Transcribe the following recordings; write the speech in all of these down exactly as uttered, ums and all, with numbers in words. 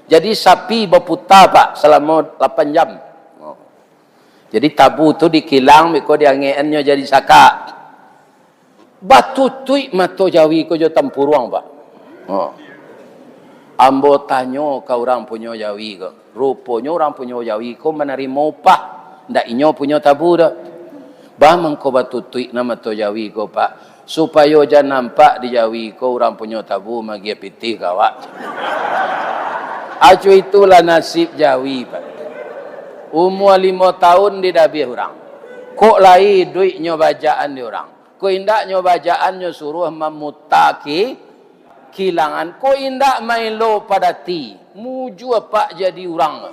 Jadi sapi baputa, Pak, salamo lapan jam. Oh. Jadi tabu tu dikilang, beko diangekannyo jadi sakak. Batutuik mato jawi ko jo tampuruang, Pak. Oh. Ambo tanyo ka urang punyo jawi ko. Ruponyo urang punyo jawi ko manarimo upah, ndak inyo punyo tabu doh. Ba mangko batutuik na mato jawi ko, Pak, supayo jan nampak di jawi ko urang punyo tabu magiah pitih ka awak. Acu itulah nasib jawi, Pak. Umua limo taun didabiah urang. Kok lai iduiknyo bajaan di urang. Kok indaknyo bajaan nyo suruah mamutaki kilangan, ko indak maelo padati, mujua Pak jadi urang.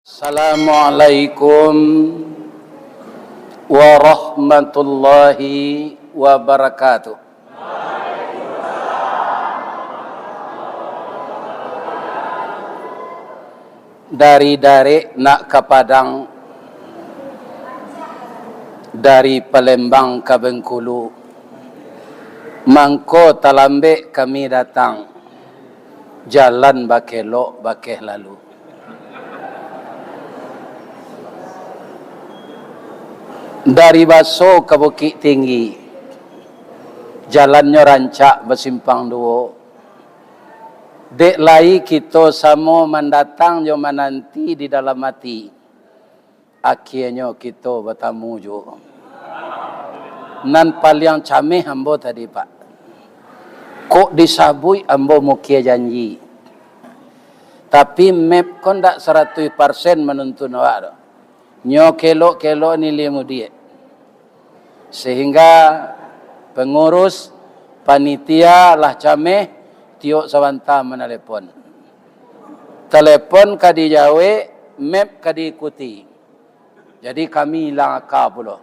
Assalamualaikum warahmatullahi wabarakatuh. Dari Darek nak ka Padang, dari Palembang ka Bengkulu, mangko talambek kami datang, jalan bakelok bakeh lalu. Dari Baso ka Bukik Tinggi, jalannyo rancak basimpang duo. Dek lai kito samo mandatang jo mananti di dalam ati, akienyo kito batamu juo. Nan paliang cameh ambo tadi, Pak. Kok disabuik ambo mukie janji. Tapi map ko ndak saratuih parsen manuntun awak tu. Nyo kelok-kelok ni limo diek. Sehingga pengurus, panitia lah cameh, tiok sabanta manalepon. Telepon ka dijawek, map ka diikuti. Jadi kami ilang aka pulo.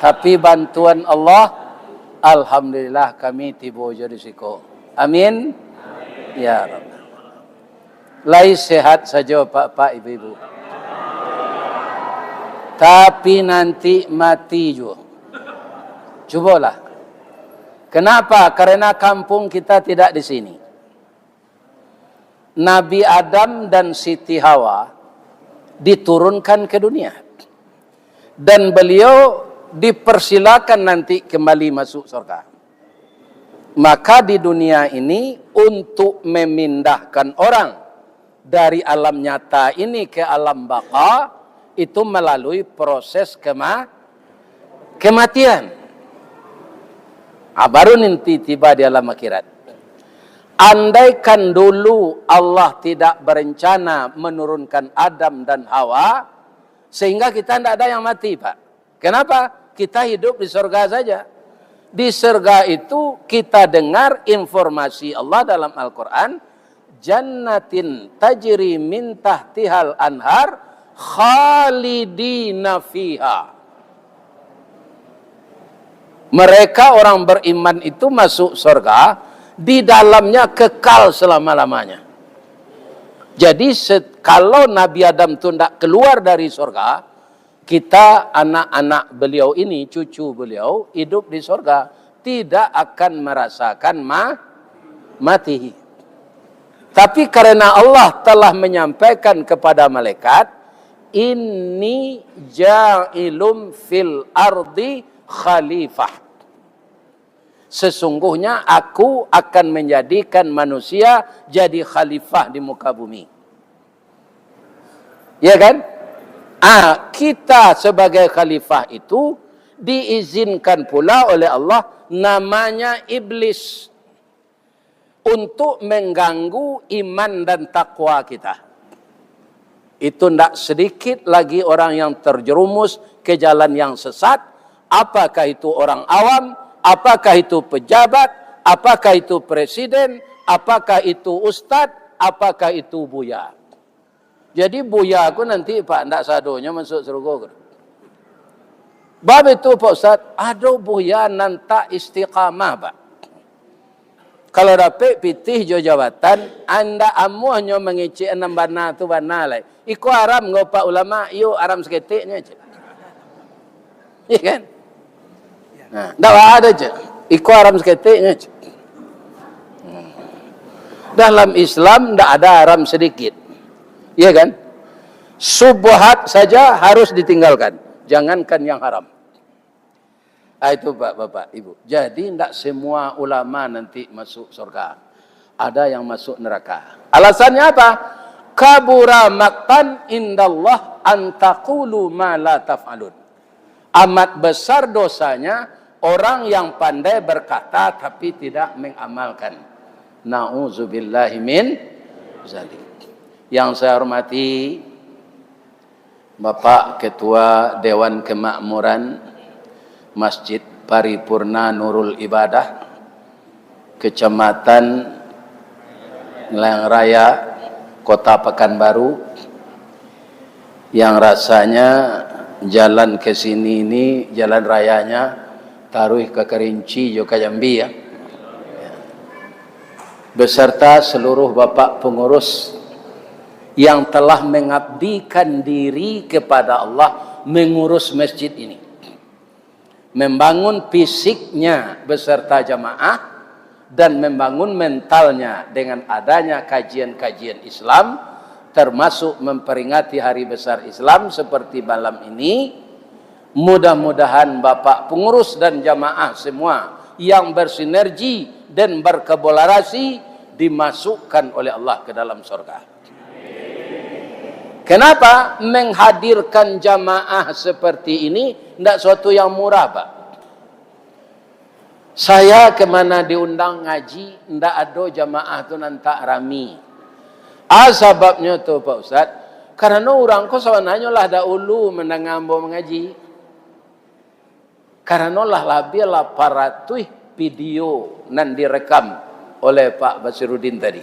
Tapi bantuan Allah, alhamdulillah kami tibo jo di siko. Amin. Ya Rabbal. Lai sehat sajo, Pak-pak, Ibu-ibu. Tapi nanti mati juo. Cubolah. Kenapa? Karena kampung kita tidak di sini. Nabi Adam dan Siti Hawa diturunkan ke dunia. Dan beliau dipersilakan nanti kembali masuk surga. Maka di dunia ini, untuk memindahkan orang dari alam nyata ini ke alam baka, itu melalui proses kema-, kematian. Ah, baru nanti tiba di alam akhirat. Andaikan dulu Allah tidak berencana menurunkan Adam dan Hawa, sehingga kita ndak ada yang mati, Pak. Kenapa? Kita hidup di surga saja. Di surga itu kita dengar informasi Allah dalam Al-Quran, "Jannatin tajri min tahtihal anhar khalidina fiha." Mereka orang beriman itu masuk surga, di dalamnya kekal selama-lamanya. Jadi, se-, kalau Nabi Adam tu ndak keluar dari surga, kita, anak-anak beliau ini, cucu beliau, hidup di surga, tidak akan merasakan ma-, mati. Tapi karena Allah telah menyampaikan kepada malaikat, "Inni ja'ilum fil ardi khalifah." Sesungguhnya Aku akan menjadikan manusia jadi khalifah di muka bumi. Ya kan? Ah, kita sebagai khalifah itu diizinkan pula oleh Allah, namanya iblis, untuk mengganggu iman dan takwa kita. Itu ndak sedikit lagi orang yang terjerumus ke jalan yang sesat, apakah itu orang awam, apakah itu pejabat, apakah itu presiden, apakah itu ustad, apakah itu buya. Jadi buya ko nanti, Pak, ndak sadonyo masuk surga ko. Bab itu, Pak Ustaz, ado buya nan tak istiqamah, Pak. Kalau dapek pitih jo jabatan, andak amuahnyo mangecek nan bana tu bana lai. Iko haram ngau pak ulama, iyo haram saketeknyo, cek. Iya kan? Nah, ndak ada, cek. Iko haram saketeknyo, cek. Hmm. Dalam Islam ndak ada haram sedikit. Iya kan? Subhat saja harus ditinggalkan. Jangankan yang haram. Ah, itu, Pak, Bapak, Ibu. Jadi, ndak semua ulama nanti masuk surga. Ada yang masuk neraka. Alasannya apa? Kabura maktan indallah antakulu ma la taf'alun. Amat besar dosanya orang yang pandai berkata tapi tidak mengamalkan. Nauzubillahi min zalik. Yang saya hormati Bapak Ketua Dewan Kemakmuran Masjid Paripurna Nurul Ibadah, Kecamatan Nelayan Raya, Kota Pekanbaru, yang rasanya jalan ke sini ini, jalan rayanya taruih ka Kerinci jo ka Jambi, ya. Beserta seluruh bapak pengurus yang telah mengabdikan diri kepada Allah mengurus masjid ini. Membangun fisiknya beserta jamaah dan membangun mentalnya dengan adanya kajian-kajian Islam, termasuk memperingati hari besar Islam seperti malam ini. Mudah-mudahan bapak pengurus dan jamaah semua yang bersinergi dan berkolaborasi dimasukkan oleh Allah ke dalam surga. Kenapa menghadirkan jamaah seperti ini? Ndak suatu yang murah, Pak. Saya kemana diundang ngaji, ndak ado jamaah tu nan tak rami. Ah, sababnyo tu, Pak Ustaz, karano urang ko sabananyo lah dahulu mandanga ambo mangaji. Karano lah labiah lapan ratuih video nan direkam oleh Pak Basirudin tadi.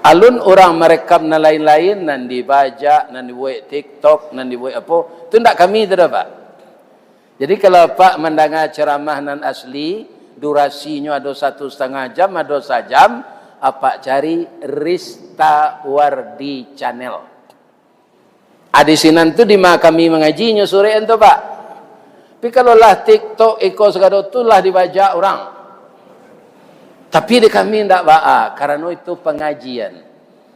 Alun urang marekam nan lain-lain, nan dibajak, nan dibuek TikTok, nan dibuek apo, tu ndak kami tu doh, Pak. Jadi, kalau Apak mandanga ceramah nan asli, durasinyo ado satu satangah jam, ado sajam, Apak cari Rista Wardi Channel. Ah, di sinan tu dima kami mangaji nyo surek tu, Pak. Tapi kalau lah TikTok iko sagalo tu lah dibajak urang. Tapi di kami ndak baa, karano itu pangajian.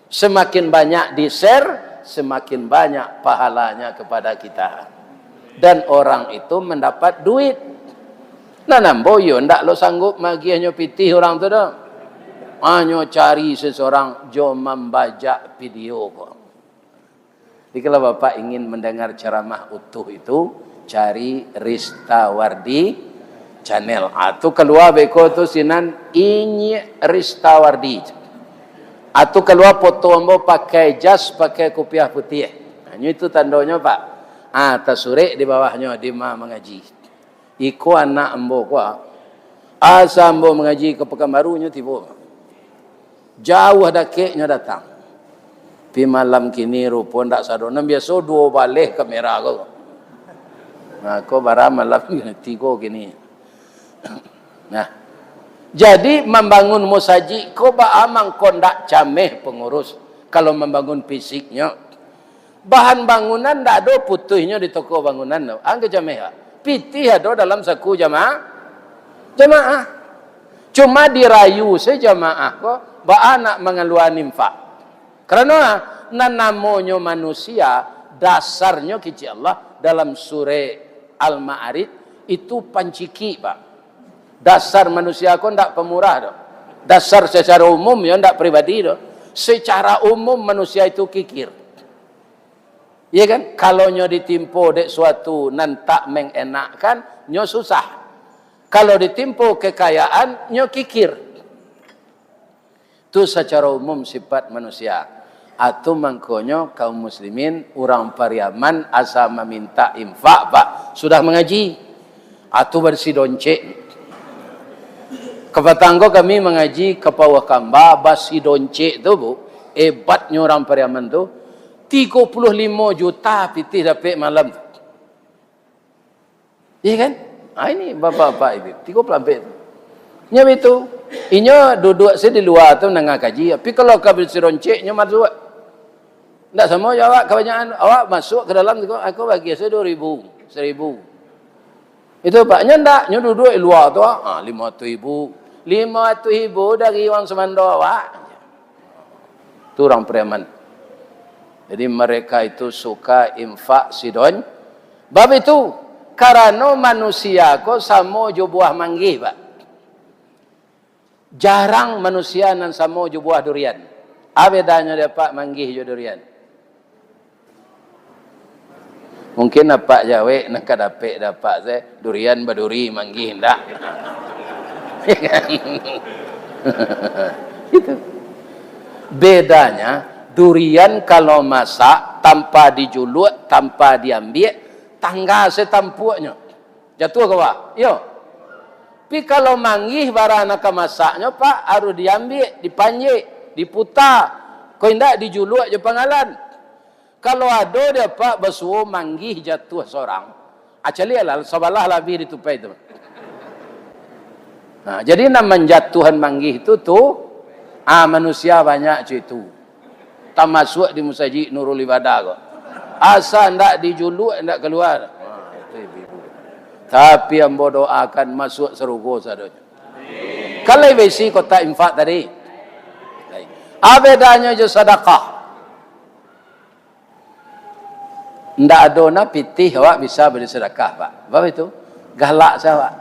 Semakin banyak di-share, semakin banyak pahalanya kepada kita. Dan orang itu mendapat duit. Nan ambo iyo ndak lo sanggup magiahnyo pitih urang tu doh. Hanyo cari seseorang jo mambajak video ko. Jadi kalau Bapak ingin mendengar ceramah utuh itu, cari Rista Wardi Channel. Ah, tu kalua beko tu sinan, Inyi Rista Wardi. Ah, tu kalua foto ambo pakai jas, pakai kupiah putiah. Nah, nyo itu tandonyo, Pak. Ah, tasurek di bawahnyo, dima mangaji. Iko anak ambo ko, ah. Asa ambo mangaji ka Pekanbaru nyo tibo. Jauah dakeknyo datang. Tapi malam kini rupo ndak sado. Nan biaso duo baleh kamera ko. Nah, ko bara malam tigo kini. Nah, jadi mambangun musajik ko baa mangko ndak cameh pangurus kalau mambangun fisiknyo. Bahan bangunan ndak ado putuihnyo di toko bangunan tu. Angke cameh, Pak. Pitih ado dalam saku jama-, jamaah. Cuma dirayu se jamaah ko, baa nak mangaluan infak. Karano nan namonyo manusia, dasarnyo kecek Allah dalam surek Al-Ma'arij, itu pancikik, Pak. Dasar manusia ko ndak pamurah doh. Dasar secara umum, yo, ndak pribadi doh. Secara umum manusia itu kikir. Iya kan? Kalau nyo ditimpo dek suatu nan tak mengenakkan, nyo susah. Kalau ditimpo kekayaan, nyo kikir. Tu sacaro umum sifat manusia. Atu mangkonyo kaum muslimin, urang Pariaman asa mamintak infak, Pak, sudah mangaji. Atu basidoncek. Kapatang ko kami mangaji ka Pauah Kamba, basidoncek tu, Bu. Ebatnyo urang Pariaman tu. Tigo puluah limo juta pitih dapek malam tu. Iya kan? Ah, ini bapak-bapak itu, tigo puluah ampek tu. Nya bitu. Inyo duduak se di lua tu mandanga kaji, tapi kalau ka bisi roncek, inyo masuak. Ndak samo jo awak, kabanyakan awak masuak ka dalam tu, aku bagi se duo ribu, saribu. Itu, Pak, nyo ndak, nyo duduak di lua tu, ah, limo ratuih ribu. Limo ratuih ribu dari uang sumando awak. Tu urang preman. Jadi, mereka itu suka infak sidon. Bab itu, karano manusia ko samo jo buah manggih, Pak. Jarang manusia nan samo jo buah durian. A bedanyo dek apak manggih jo durian? Mungkin apak jawek nan ka dapek dek apak se, durian baduri manggih ndak? Itu. Bedanya, durian kalau masak, tanpa dijuluak, tanpa diambiak, tangga se tampuaknyo. Jatuah ka bawah? Iyo. Tapi kalau manggih bara nan ka masaknyo, Pak, harus diambiak, dipanjek, diputa. Kok indak, dijuluak jo panggalan. Kalau ado dek apak basuo manggih jatuah sorang, ah, caliaklah, sabalah lah abih ditupai tu. Nah, jadi nan manjatuahan manggih tu, tu, ah, manusia banyak cak itu. Tamasuak di Musajik Nurul Ibadah ko. Asa ndak dijuluak, ndak kalua. Ha, itu ibu-ibu. Tapi ambo doakan masuak sarugo sadonyo. Kan lai baisi kotak infak tadi. Baik. A bedanyo jo sadakah? Ndak ado na pitih awak bisa bari sadakah, Pak. Baa itu? Galak se awak.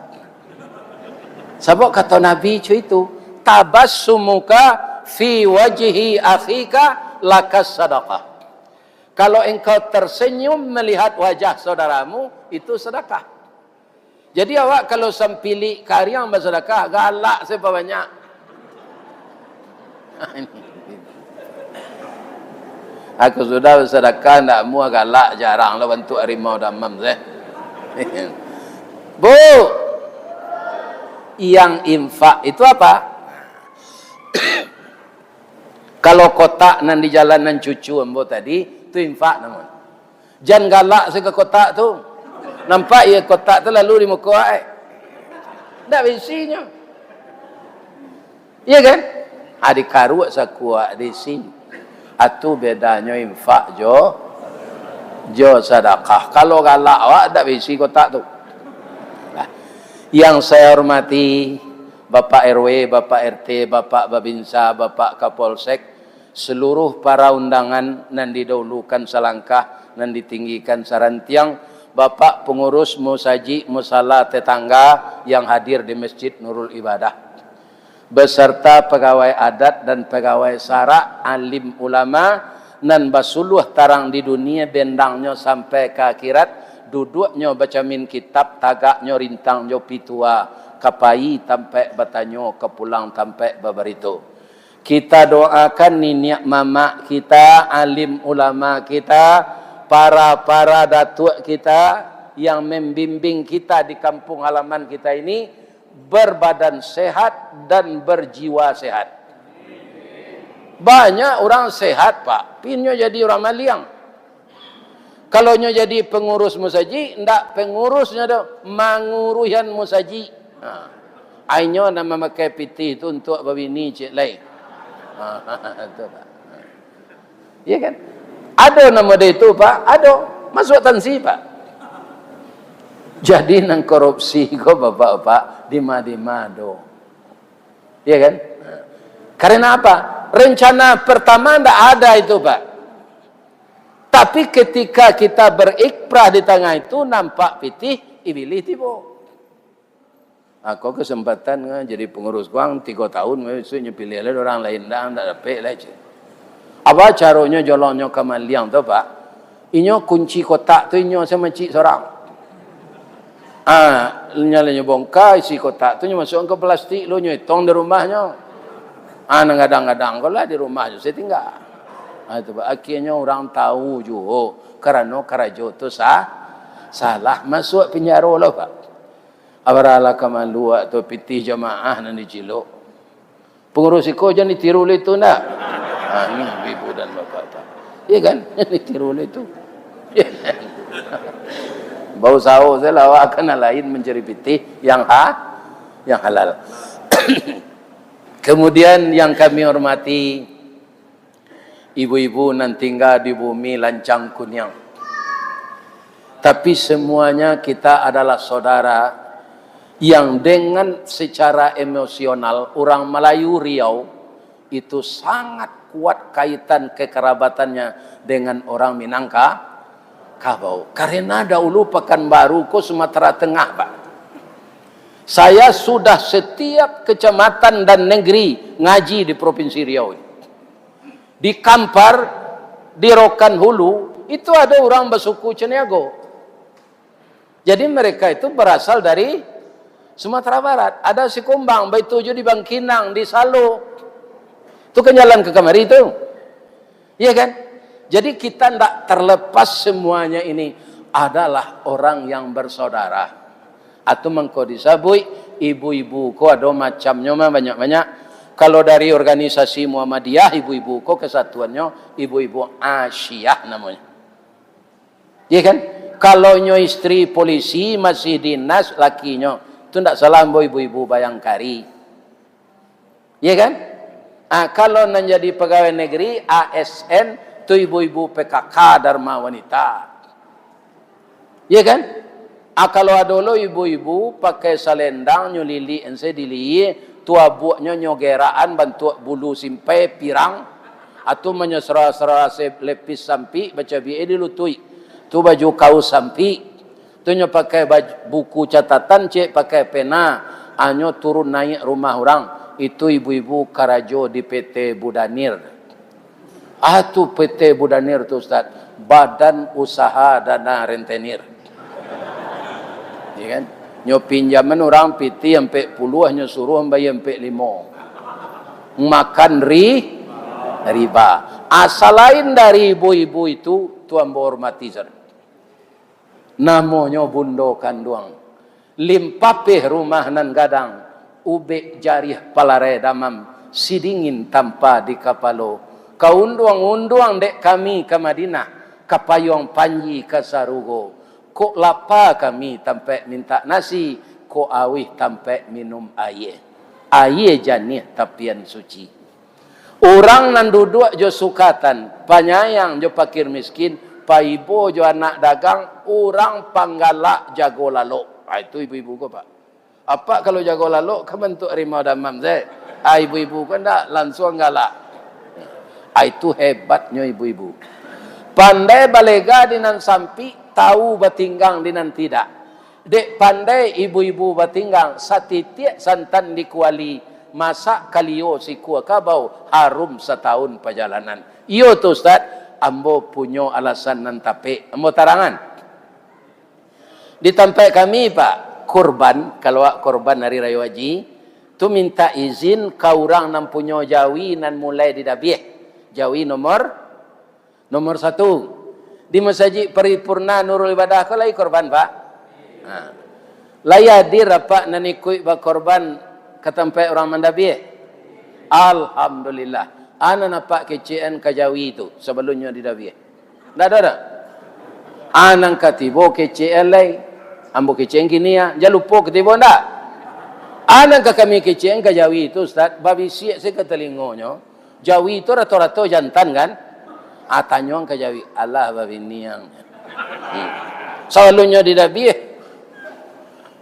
Sabab kato Nabi cak itu, "Tabassumuka fi wajhi akhika lakas sadakah." Kalau engkau tersenyum melihat wajah saudaramu, itu sadakah. Jadi awak kalau sampilik kariang basadakah, galak se pabanyak. Aku sudah basadakah, ndak amuah galak, jarang lah bantuak harimau damam se. Bu, yang infak itu apa? Kalau kotak nan di jalan nan cucu ambo tadi, tu infak namonyo. Jan galak se ka kotak tu. Nampak iyo kotak tu lalu di muko ai. Ndak baisinyo. Iya kan? Ha, dikaruak sakuak diisi. Atu bedanyo infak jo, jo sadakah. Kalau galak awak, ndak baisi kotak tu. Nah, yang saya hormati, Bapak R W, Bapak R T, Bapak Babinsa, Bapak Kapolsek, seluruh para undangan nan didahulukan salangkah, nan ditinggikan sarantiang, Bapak pengurus musajik musala tetangga yang hadir di Masjid Nurul Ibadah, beserta pegawai adat dan pegawai sarak, alim ulama, nan basuluah tarang di dunia, bendangnyo sampai ka akhirat, duduaknyo bacamin kitab, tagaknyo rintang jo pitua, ka pai tampek batanyo, ka pulang tampek babarito. Kita doakan niniak mamak kita, alim ulama kita, para-para datuak kita yang membimbing kita di kampung halaman kita ini, berbadan sehat dan berjiwa sehat. Banyak urang sehat, Pak, tapi inyo jadi urang maliang. Kalau nyo jadi pengurus musajik, ndak pengurusnyo doh, manguruihan musajik. Ha. Inyo nan mamakai pitih tu untuak babini ciek lai. Ha, tu, Pak. Iya kan? Ado nan model itu, Pak? Ado. Masuak tansi, Pak. Jadi nan korupsi ko, Bapak-bapak, dima-dima ado. Iya kan? Karena apa? Rencana pertama ndak ada itu, Pak. Tapi ketika kita berkiprah di tangah itu, nampak pitih, Ibilih tibo. Ako kesempatan, ah, jadi pengurus kuang tigo tahun, besok nyo pilih lai urang lain, ndak, ndak dapek lai, cek. Apa caronyo jolongnyo ka maliang tu, Pak? Inyo kunci kotak tu inyo se macik sorang. Ah, nyo, nyo bongka isi kotak tu, nyo masuakkan ka plastik, lo nyo itong di rumahnyo. Ah, nan gadang-gadang ko lah di rumahnyo se tingga. Ah, itu, Pak. Akhirnyo urang tahu juo, karano karajo tu sa-, salah masuak pinjaro lo, Pak. Abaralah ka maluak tu pitih jamaah nan dicilok. Pangurus iko jan ditiru lai tu ndak? Ha, ni ibu-ibu dan bapak-bapak. Iya kan? Jan ditiru lai tu. Iya kan? Bausaho sajolah awak ka nan lain mancari pitih yang ha-, yang halal. Kemudian yang kami hormati, ibu-ibu nan tinggal di bumi lancang kuniang. Tapi semuanya kita adalah saudara yang dengan secara emosional, orang Melayu Riau itu sangat kuat kaitan kekerabatannya dengan orang Minangka-, Kabau. Karena dahulu Pekanbaru ko Sumatera Tengah, Pak. Saya sudah setiap kecamatan dan negeri ngaji di Provinsi Riau ini. Di Kampar, di Rokan Hulu, itu ada orang basuku Caniago. Jadi mereka itu berasal dari Sumatera Barat. Ada Sikumbang, baitu jo di Bangkinang, di Salo. Itu kan jalan ka kamari tu. Iya kan? Jadi kita ndak terlepas semuanya ini adalah orang yang bersaudara. Atau mangko disabuik, ibu-ibu ko ado macamnyo mah banyak-banyak. Kalau dari organisasi Muhammadiyah, ibu-ibu ko kesatuannyo ibu-ibu Asyiah namonyo. Iya kan? Kalau nyo istri polisi, masih dinas lakinyo, tu ndak salah ambo ibu-ibu Bayangkari. Iya kan? Ah, kalau nan jadi pegawai negeri, A S N, tu ibu-ibu P K K, Dharma Wanita. Iya kan? Ah, kalau ado lo ibu-ibu pakai salendang, nyo lilik ensai dilihia, tu abuaknyo nyo geraan bantuak bulu simpai, pirang, atau manyasara-sara se-, lepis sampik, bacabiak di lutuik. Tu baju kaus sampik. Tu nyo pakai baj-, buku catatan, cek pakai pena, anyo turun naiak rumah urang. Itu ibu-ibu karajo di P T Budanir. Ah, tu P T Budanir tu, Ustaz. Badan Usaha Dana Rentenir. Ya kan? Nyo pinjaman urang pitih ampek puluah, nyo suruah bayar ampek limo. Makan ri-, riba. Ah, salain dari ibu-ibu itu, tu ambo hormati, Ustaz. Namonyo bundo kanduang. Limpapeh rumah nan gadang, ubek jarih palarai damam, sidingin tampa di kapalo. Ka unduang-unduang dek kami ka Madinah, ka payuang panji ka sarugo. Kok lapa kami tampek mintak nasi, kok auih tampek minum aia. Aia janiah tapian suci. Urang nan duduak jo sukatan, panyayang jo pakir miskin, paibo jo anak dagang, urang panggalak jago lalok. Ah, itu ibu-ibu ko, Pak. Apak kalau jago lalok, kan bantuak harimau damam se. Ah, ibu-ibu ko ndak, lansuang galak. Ah, itu hebatnyo ibu-ibu. Pandai balega di nan sampik, tahu batinggang di nan tidak. Dek pandai ibu-ibu batinggang, satitiak santan di kuali, masak kalio sikua kabau, harum satahun pajalanan. Iyo tu, Ustaz, ambo punyo alasan nan tapek. Ambo tarangan. Di tampek kami, Pak, kurban, kalau awak kurban Hari Rayo Haji, tu mintak izin ka urang nan punyo jawi nan mulai didabiah. Jawi nomor Nomor satu, di Masajik Paripurna Nurul Ibadah ko lai korban, Pak? Ha. Lai hadir apak nan ikuik bakorban ka tampek urang mandabiah? Alhamdulillah. A nan apak kecekan ka jawi tu sabalunnyo didabiah? Ndak ado doh? A nan ka tibo kecekan lai, ambo kecekan kini, ah. Jan lupo ka tibo ndak? A nan ka kami kecekan ka jawi tu, Ustaz, babisiak se ka talingonyo. Jawi tu rato-rato jantan, kan? Ah, tanyoang ka jawi, "Alah babini ang." Hmm. Sabalunnyo didabiah.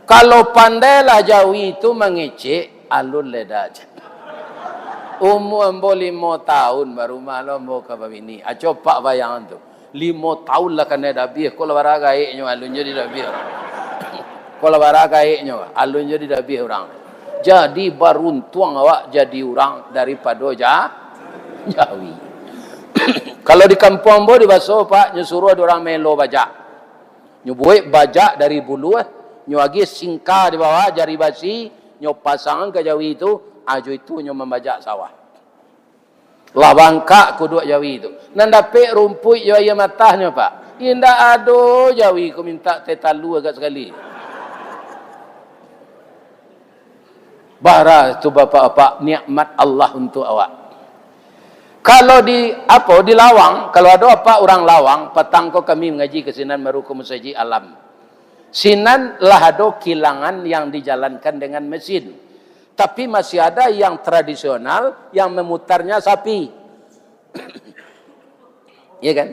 Kalau pandailah jawi tu mangecek, alun leda. Umua ambo limo taun baru malah ambo ka babini. Aco pak bayangan tu. Limo taun lah kanai dabiah, ko lah bara gaeknyo, alun jo didabiah urang. Ko lah bara gaeknyo, alun jo didabiah urang. Jadi, baruntuang awak jadi urang daripado ja-, jawi. Kalau di kampuang ambo di Baso, Pak, nyo suruah dek urang melo bajak. Nyo buek bajak dari buluah, nyo agiah singka di bawah, jari basi, nyo pasangan ka jawi tu, ajo itu nyo mambajak sawah. Lah bangkak kuduak jawi tu. Nan dapek rumpuik jo aia matahnyo, Pak. Indak ado jawi ko mintak teh talua agak sakali. Bara tu, bapak-bapak, nikmat Allah untuak awak. Kalau di, apo, di Lawang, kalau ado apak urang Lawang, patang ko kami mangaji ka sinan, baru ka Masajik Alam. Sinan lah ado kilangan yang dijalankan dengan mesin. Tapi masih ada yang tradisional, yang memutarnya sapi. Ya kan?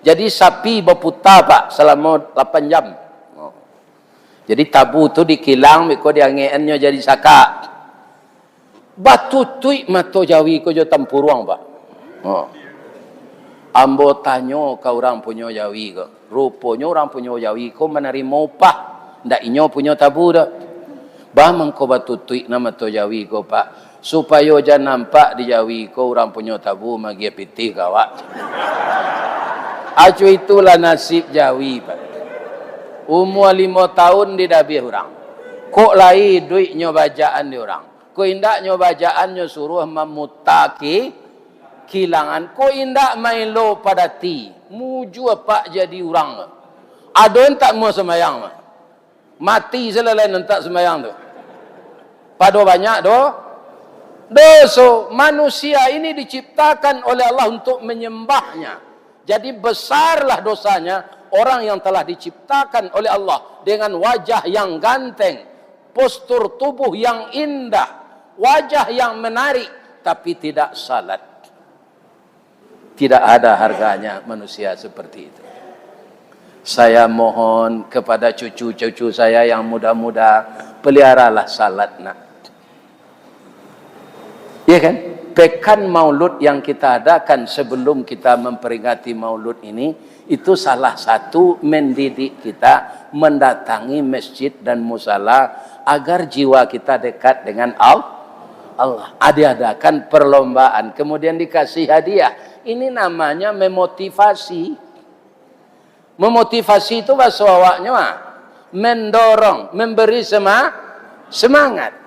Jadi sapi baputa, Pak, salamo lapan jam. Oh. Jadi tabu tu dikilang, beko diangekannyo jadi sakak. Batutuik mato jawi ko jo tampuruang, Pak. Oh. Ambo tanyo ka urang punyo jawi ko. Ruponyo urang punyo jawi ko manarimo upah. Ndak inyo punyo tabu doh. Ba mangko batutuik na mato jawi ko, Pak. Supayo jan nampak di jawi ko urang punyo tabu magiah pitih ka awak. Acu itulah nasib jawi, Pak. Umua limo taun didabiah urang. Kok lai iduiknyo bajaan di urang. Kok indaknyo bajaan nyo suruah mamutaki kilangan. Kok indak maelo padati. Mujua, Pak, jadi urang. Ado entak mua sambayang, Pak. Mati salalai nan tak sumbayang tu. Pado banyak do-, doso. Manusia ini diciptakan oleh Allah untuk menyembah-Nya. Jadi besarlah dosanya orang yang telah diciptakan oleh Allah dengan wajah yang ganteng, postur tubuh yang indah, wajah yang menarik, tapi tidak salat. Tidak ada harganya manusia seperti itu. Saya mohon kepada cucu-cucu saya yang muda-muda, peliharalah salat, nak. Ya kan? Pekan Maulud yang kita adakan sebelum kita memperingati Maulud ini, itu salah satu mendidik kita mendatangi masjid dan musala agar jiwa kita dekat dengan Al-, Allah. Ah, diadakan perlombaan, kemudian dikasih hadiah. Ini namanya memotivasi. Memotivasi itu bahaso awaknyo, ah, mendorong, memberi sema-, semangat.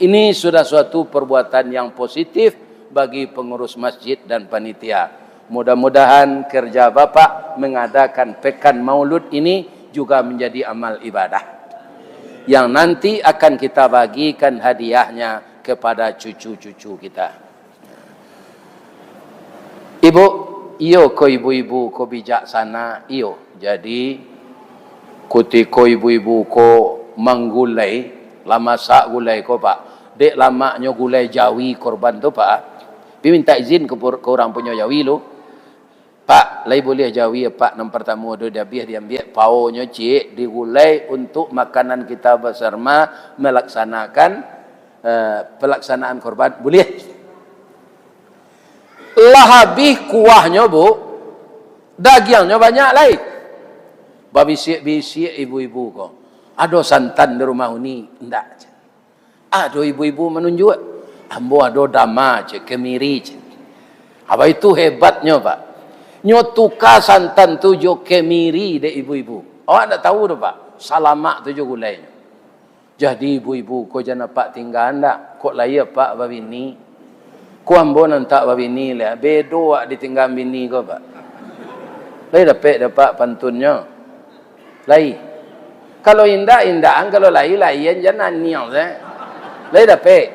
Ini sudah suatu perbuatan yang positif bagi pengurus masjid dan panitia. Mudah-mudahan kerja Bapak mengadakan Pekan Maulud ini juga menjadi amal ibadah yang nanti akan kita bagikan hadiahnya kepada cucu-cucu kita. Ibu, iyo ko ibu-ibu ko bijaksana, iyo. Jadi, kutiko ibu-ibu ko manggulai, lah masak gulai ko, Pak. Dek lamaknyo gulai jawi korban tu, Pak. Pi mintak izin ka pur-, ka urang punyo jawi lu. "Pak, lai buliah jawi, Pak, nan partamo tu diabiah diambiak, paonyo ciek digulai untuk makanan kita basarma melaksanakan, eh, pelaksanaan korban." Buliah. Lah abih kuahnyo, Bu, dagiangnyo banyak lai. Babisiak-bisiak ibu-ibu ko, "Ado santan di rumah Uni?" "Indak." Ado ibu-ibu manunjuak, "Ambo ado dama," cek, "kemiri," cek. Apa itu hebatnyo, Pak? Nyo tuka santan tu jo kemiri dek ibu-ibu. Awak ndak tahu tu, Pak, salamak tu jo gulainyo. Jadi ibu-ibu ko jan apak tingga ndak, kok lai apak babini. Ko ambo nan tak babini lai, bedo awak ditinggaan bini ko, Pak. Lai dapek dek apak pantunnyo? Lai. Kalau indak, indakan, kalau lai, laian, jan naniang se. Lai dapek?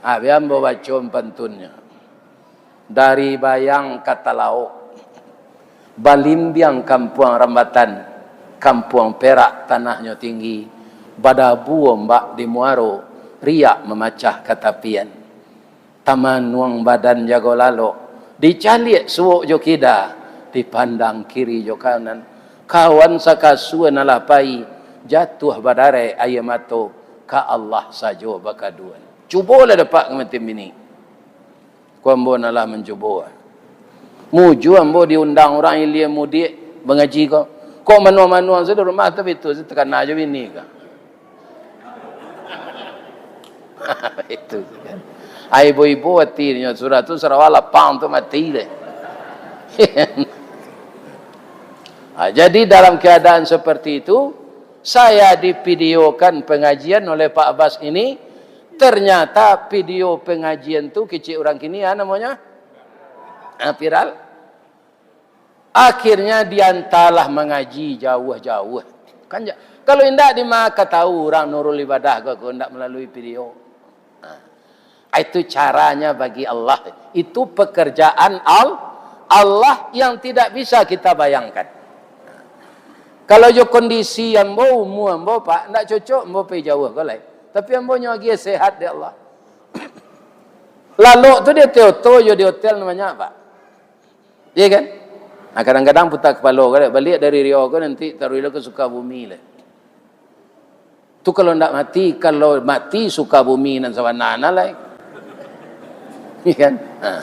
Ah, bia ambo baco pantunnyo. Dari Bayang ka Talaok, balimbiang Kampuang Rambatan, Kampuang Perak tanahnyo tinggi, badabu ombak di muaro, riak mamacah ka tapian. Tamanuang badan jago lalok, dicaliak suok jo kida, dipandang kiri jo kanan. Kawan sakasua nan lah pai, jatuah badarek aia mato, ka Allah sajo bakaduan. Cubolah dapek ka matin bini. Ko ambo nan lah mancubo. Mujua ambo diundang urang ilia mudiak mangaji ko. Kok manuang-manuang sajo di rumah, tapi tu takana jo bini ko. Itu kan. Ai ibu-ibu atinyo, sudah tu sarawa lapang tu mati deh. Ah, jadi dalam keadaan seperti itu, saya divideokan pengajian oleh Pak Bas ini. Ternyata video pengajian tu kecek urang kini, ah, namonyo? Ah, viral. Akhirnya diantalah mangaji jauah-jauah. Kan ja-, kalau indak, di ma ka tahu urang Nurul Ibadah ko, ko indak melalui video. Nah, itu caranya bagi Allah. Itu pekerjaan Al-, Allah yang tidak bisa kita bayangkan. Kalau jo kondisi ambo, umua ambo, Pak, ndak cocok ambo pai jauah ko lai. Tapi ambo nyo agiah sehat dek Allah. Lalok tu di oto jo di hotel nan banyak, Pak. Iya kan? Nah, kadang-kadang puta kapalo, baliak dari Riau ko nanti taruih lo ka Sukabumi lai. Tu kalau ndak mati, kalau mati Sukabumi nan sabana lai. Iya kan? Nah.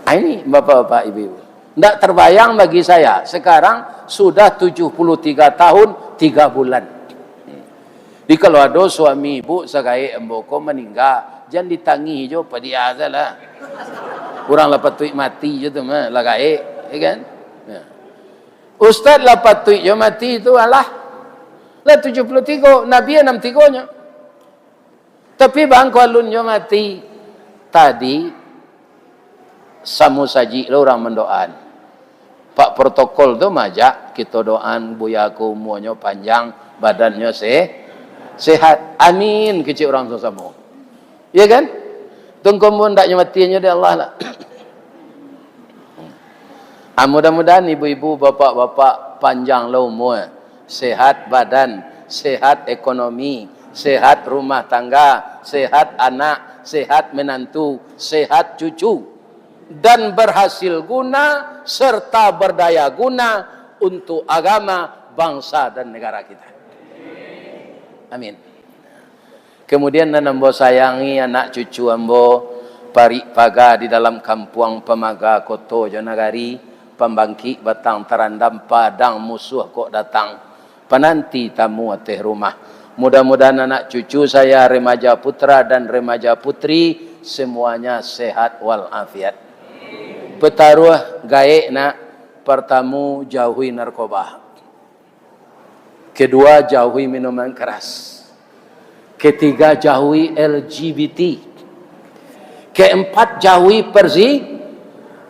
Ah, ini bapak-bapak, ibu-ibu. Ndak terbayang bagi saya, sekarang sudah tujuh puluh tiga tahun tiga bulan. Jadi kalau ado suami ibu sagaek ambo ko maningga, jan ditangih jo, padiah sajolah. Urang lah patuik mati jo tu mah, lah gaek, ya kan? Nah. Ustaz lah patuik jo mati tu, alah. Lah tujuh puluh tigo, Nabi anam tigo nyo. Tapi bang, ko alun jo mati. Tadi, samo sajik lo urang mandoaan. Pak protokol tu maajak kito doaan, Buya ko umuanyo panjang, badannyo se-, sehat. Amin, kecek urang samo-samo. Iya kan? Tungkon pun ndak nyo matiannyo dek Allah lah. Ah, mudah-mudahan ibu-ibu, bapak-bapak panjang lo umua, sehat badan, sehat ekonomi, sehat rumah tangga, sehat anak, sehat menantu, sehat cucu, dan berhasil guna serta berdaya guna untuk agama, bangsa, dan negara kita. Amin. Kemudian nan ambo sayangi anak cucu ambo, parik paga di dalam kampuang, pamaga koto jo nagari, pambangkik batang tarandam, padang musuah kok datang, pananti tamu ateh rumah. Mudah-mudahan anak cucu saya, remaja putra dan remaja putri, semuanya sehat walafiat. Pataruah gaek nak, partamu jauhi narkoba. Kedua, jauhi minuman keras. Ketiga, jauhi L G B T. Keempat, jauhi perzi-,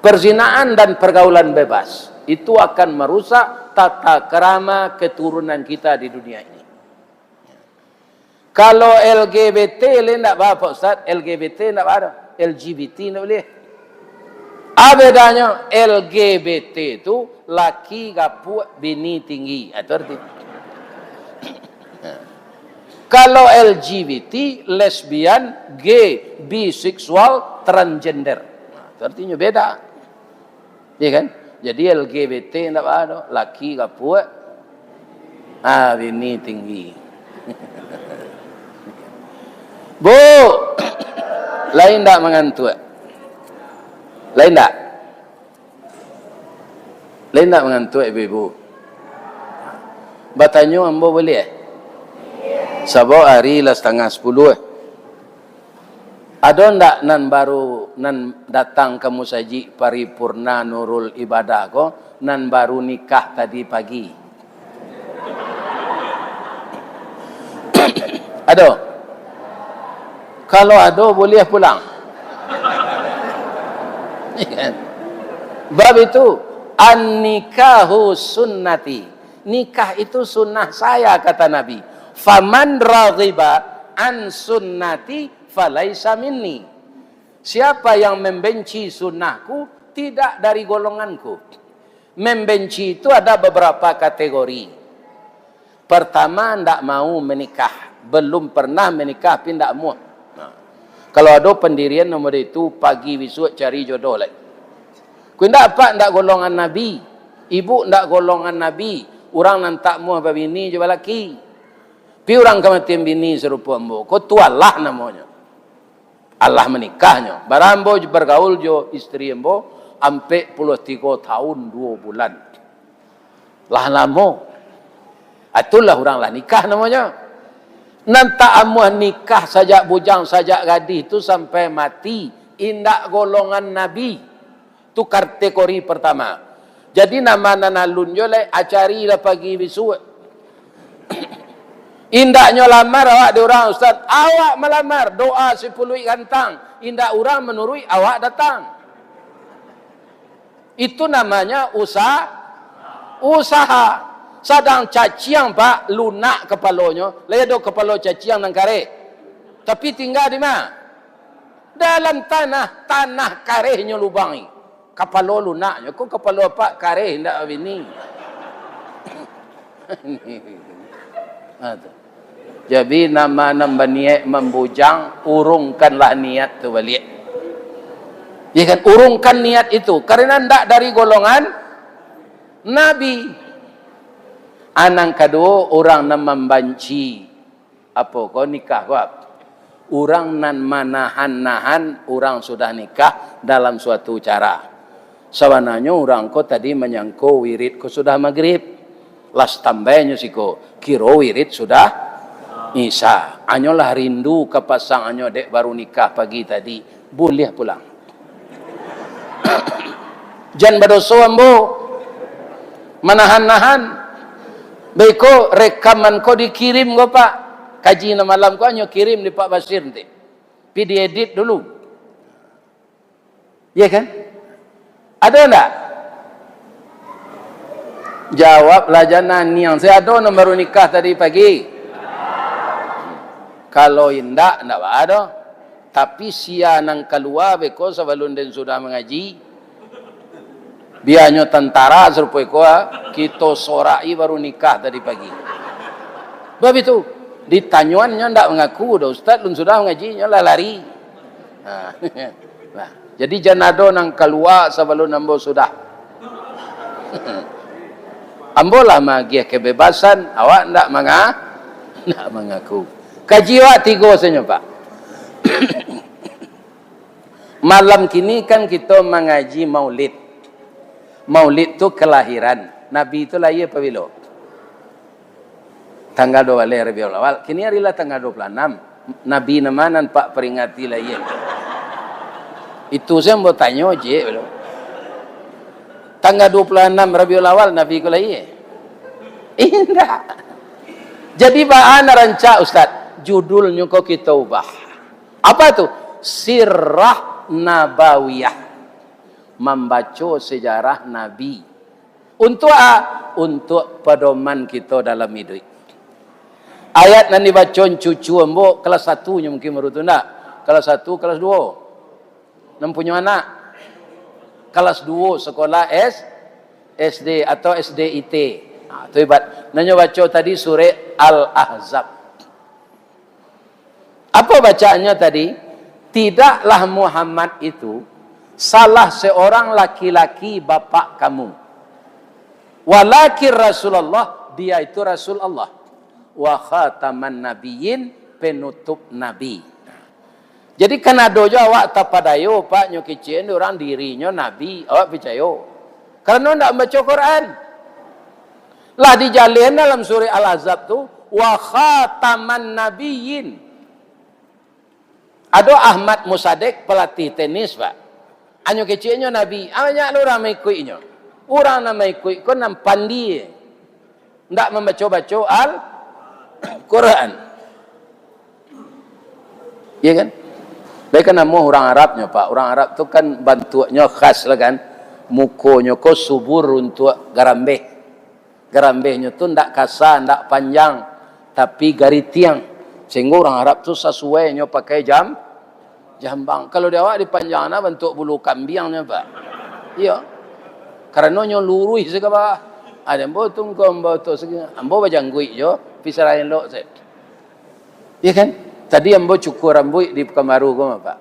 perzinaan dan pergaulan bebas. Itu akan merusak tata krama keturunan kita di dunia ini. Kalau L G B T le ndak ba, Pak Ustaz, L G B T ndak ba doh. L G B T ndak boleh. Ah, bedanyo, L G B T tu laki gapuak, bini tinggi. Ah, tu arti. Kalau L G B T, lesbian, gay, biseksual, transgender. Nah, tu artinyo beda. Iya kan? Jadi L G B T ndak ba doh, laki gapuak, ah, bini tinggi. Bu, lain ndak mangantuak? Lain ndak? Lain ndak mangantuak, ibu-ibu? Batanyo ambo boleh, eh? Sabab ari lah satangah sapuluah, eh. Ado ndak nan baru, nan datang ka musajik Paripurna Nurul Ibadah ko, nan baru nikah tadi pagi? Ado? Kalau ado, buliah pulang. Bab itu, "An-nikahu sunnati." Nikah itu sunnah saya, kata Nabi. "Faman raghiba an sunnati falaisa minni." Siapa yang membenci sunnahku, tidak dari golonganku. Membenci itu ada beberapa kategori. Pertama, ndak mau menikah. Belum pernah menikah, tapi ndak amuah. Nah, kalau ado pendirian nan model itu, pagi bisuak cari jodoh lai. Ku indak, apak ndak golongan Nabi, ibu ndak golongan Nabi, urang nan tak amuah babini jo balaki. Pi urang kamatian bini sarupo ambo, ko tu alah namonyo. Alah manikahnyo. Bara ambo bergaul jo istri ambo ampek puluah tigo tahun duo bulan. Lah lamo. Itulah urang lah nikah namonyo. Nan tak amuah nikah sajak bujang, sajak gadih tu sampai mati, indak golongan Nabi. Tu kategori pertama. Jadi, nama nan alun jo lai, acarilah pagi bisuak. Indaknyo lamar awak di urang, Ustaz. Awak malamar, doa sipuluik gantang. Indak urang manuruik, awak datang. Itu namanya usa-, usaha. Sadang caciang, Pak, lunak kapalonyo. Lai ado kapalo caciang nan kareh. Tapi tingga di ma? Dalam tanah, tanah karehnyo lubangi. Kapalo lunaknyo, ko kapalo apak kareh indak babini. Ha, tu. Jadi, nama nan baniaik mambujang, urungkanlah niat tu baliak. Ya kan? Urungkan niat itu, karena ndak dari golongan Nabi. A nan kaduo, urang nan mambanci, apo ko, nikah ko, apo? Urang nan manahan-nahan urang sudah nikah dalam suatu cara. Sabananyo urang ko tadi manyangko wirid ko sudah magrib. Lah standby nyo siko, kiro wirid sudah isya. Anyo lah rindu ka pasangannyo dek baru nikah pagi tadi. Buliah pulang. Jan badoso ambo. Manahan-nahan. Baiko rekaman ko dikirim ko, Pak. Kaji nan malam ko anyo kirim di Pak Basir nanti. Pi diedit dulu. Iya kan? Ado ndak? Jawablah, jan naniang. Sia ado nan baru nikah tadi pagi? Kalau indak, ndak baa doh. Tapi sia nan kalua beko sabalun den sudah mangaji. Bianyo tantara sarupo iko, ah, kito soraki baru nikah tadi pagi. Bab itu, ditanyoan nyo ndak mangaku doh, "Ustaz, lun sudah mangaji," nyo lah lari. Nah, nah, jadi jan ado nan kalua sabalun ambo sudah. Ambo lah magiah kebebasan, awak ndak manga-, ndak mangaku. Kaji awak tigo sajo, Pak. Malam kini kan kito mangaji Maulid. Maulid tu kelahiran. Nabi tu lahia pabilo? Tanggal dua baleh Rabiul Awal. Kini ari lah tanggal dua puluh anam. Nabi nan ma nan Pak peringati lahia? Itu sajo ambo tanyo ciek dulu. Tanggal dua puluh anam Rabiul Awal Nabi ko lahia? Indak. Jadi baa nan rancak, Ustaz? Judulnyo ko kito ubah. Apa tu? Sirah Nabawiyah. Mambaco sejarah Nabi. Untuak a? Untuak padoman kito dalam iduik. Ayat nan dibaco cucu ambo, kelas satu nyo mungkin baru tu, ndak? Kelas satu, kelas duo. Nan punyo anak kelas duo sekolah S-, S D atau S D I T. Ha, tu ibarat. Nan nyo baco tadi surek Al-Ahzab. Apa bacaannyo tadi? "Tidaklah Muhammad itu salah seorang laki-laki bapak kamu. Walakin Rasulullah, dia itu Rasul Allah. Wa khataman nabiyyin, penutup nabi." Jadi, kan ado jo awak tapadayo, Pak, nyo kecek dek urang dirinyo nabi, awak picayo. Karano ndak mambaco Quran. Lah dijaleh dalam surah Al-Ahzab tu, "Wa khataman nabiyyin." Ado Ahmad Musadek, pelatih tenis, Pak. Anyo keceknyo nabi, banyak lo urang maikuiknyo. Urang nan maikuik ko nan pandie. Ndak mambaco-baco Al-Quran. Iya kan? Baik kan, namuah urang Arabnyo, Pak. Urang Arab tu kan bantuaknyo khas lah kan. Mukonyo ko subur untuak garambeh. Garambehnyo tu ndak kasa, ndak panjang, tapi garitiang. Sehinggo urang Arab tu sasuai nyo pakai jam-, jambang. Kalau di awak dipanjang na bantuak bulu kambiang nyo, Pak. Iyo. Karano nyo luruih se ka bawah. Ado ambo tu, ambo tu segi-, ambo bajangguik jo, pisarahan elok se. Iya kan? Tadi ambo cukur rambuik di Pekanbaru ko, Pak.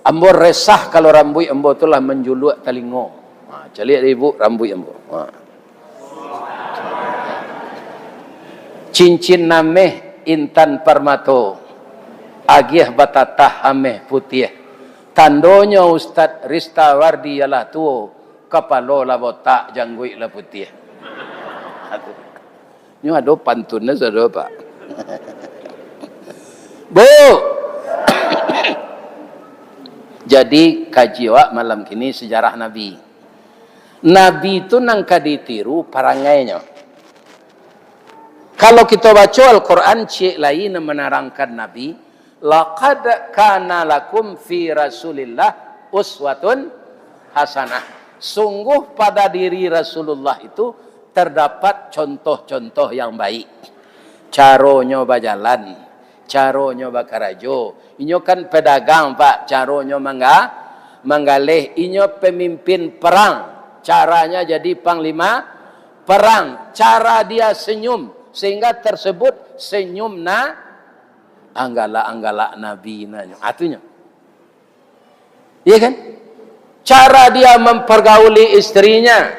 Ambo resah kalau rambuik ambo tu lah manjuluak talingo. Ha, caliak dek ibu rambuik ambo. Ha. Cincin ameh intan parmato, agiah batatah ameh putiah. Tandonyo Ustaz Ristawardi lah tuo, kapalo lah botak, jangguik lah putiah. Nyo ado pantunnyo, saudara, Pak. Bu! Jadi, kaji awak malam kini sejarah Nabi. Nabi tu nan ka ditiru parangainyo. Kalau kito baco Al-Quran, ciek lai nan manarangkan Nabi, "Laqad kana lakum fi Rasulillah uswatun hasanah." Sungguh pada diri Rasulullah itu terdapat contoh-contoh yang baik. Caronyo bajalan, caronyo bakarajo. Inyo kan pedagang, Pak, caronyo mangga-, manggaleh. Inyo pemimpin perang, caranya jadi panglima perang. Cara dia senyum, Sehingga tersebut senyum na anggalak-anggalak Nabi nanyo. Atunyo. Iya kan? Cara dia mempergauli istrinya,